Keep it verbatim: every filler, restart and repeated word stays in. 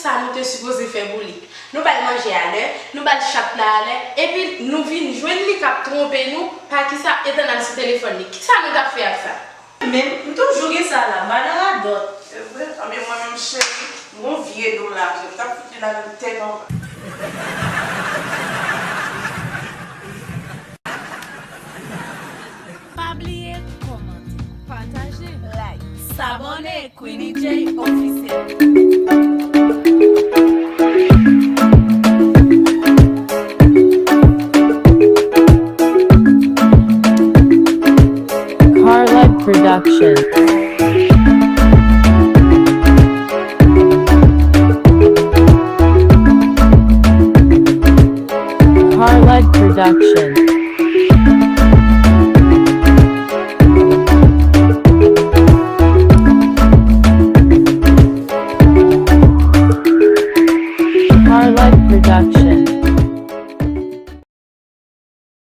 Sa nou te sipoze fè pou li. Nou ba l manje alè, nou ba l chat la alè, epi nou vin jwenn li k ap twonpe nou, pa kisa, etan n al sou telefòn li. Kisa nou t ap fè ak sa? Menm, m toujou gen sa la, m pa nan radòt. Se vre? Anben mwen menm cheri, m gon vye dola, m t ap fout li nan tèt anba. Pa bliye kòmante, pataje, like, sabòne, Queenie J Officiel. Carla Production. Carla Production.